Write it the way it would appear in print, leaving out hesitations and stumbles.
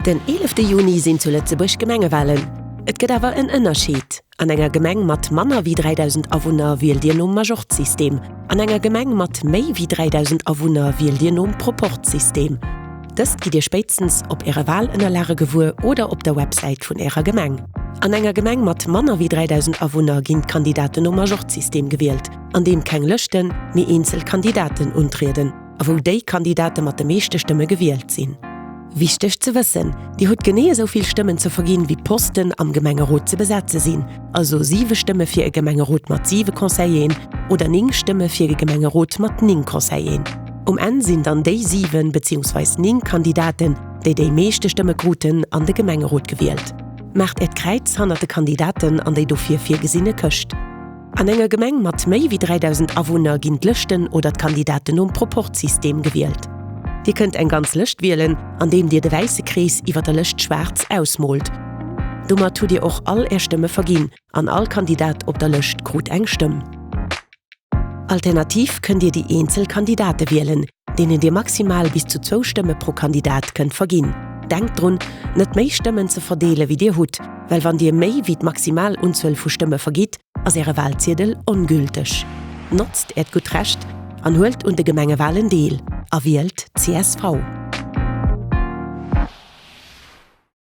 Den 11 Juni sinn zu Lëtzebuerg Gemengewalen. Et gëtt awer en Ënnerscheed, An enger Gemeng mat manner wéi 3.000 Awunner wielt Dir nom Majorzsystem, an enger Gemeng mat méi wéi 3.000 Awunner wielt Dir nom Proporzsystem. Dëst gitt Dir spéitstens op Äre Walënnerlage gewuer oder op der Websäit vun Ärer Gemeng. An enger Gemeng mat manner wéi 3.000 Awunner ginn d'Kandidaten nom Majorzsystem gewielt, an deem keng Lëschten, mee eenzel Kandidaten untrieden a wou déi Kandidate mat de meeschte Stëmme gewielt sinn. Wichteg ze wëssen, Dir hutt genee esou vill Stëmmen ze verginn, wéi Posten am Gemengerot ze besetze sinn, also siwe Stëmme fir e Gemengerot mat siwe Conseilleren oder 9 Stëmme fir e Gemengerot mat 9 Conseilleren. Um Enn sinn dann déi siwen beziehungsweis 9 Kandidaten, déi déi meeschte Stëmme kruten, an de Gemengerot gewielt. Maacht Äert Kräiz hannert de Kandidaten an déi dofir virgesinne Këscht. An enger Gemeng mat méi wéi 3.000 Awunner ginn d'Lëschten oder d'Kandidaten nom Proporzsystem gewielt. Dir kënnt eng ganz Lëscht wielen, andeem Dir de wäisse Krees iwwer der Lëscht schwaarz ausmoolt. Domat hutt Dir och all Är Stëmme verginn an all Kandidat op der Lëscht krut eng Stëmm. Alternativ kënnt Dir déi eenzel Kandidate wielen, deenen Dir maximal bis zu zwou Stëmme pro Kandidat kënnt verginn. Denkt drun, net méi Stëmmen ze verdeele wéi Dir hutt, well wann Dir méi wéi d'maximal Unzuel vu Stëmme vergitt, ass Äre Walziedel ongülteg. Notzt Äert gutt Recht an huelt un de Gemengewalen deel a wielt csv!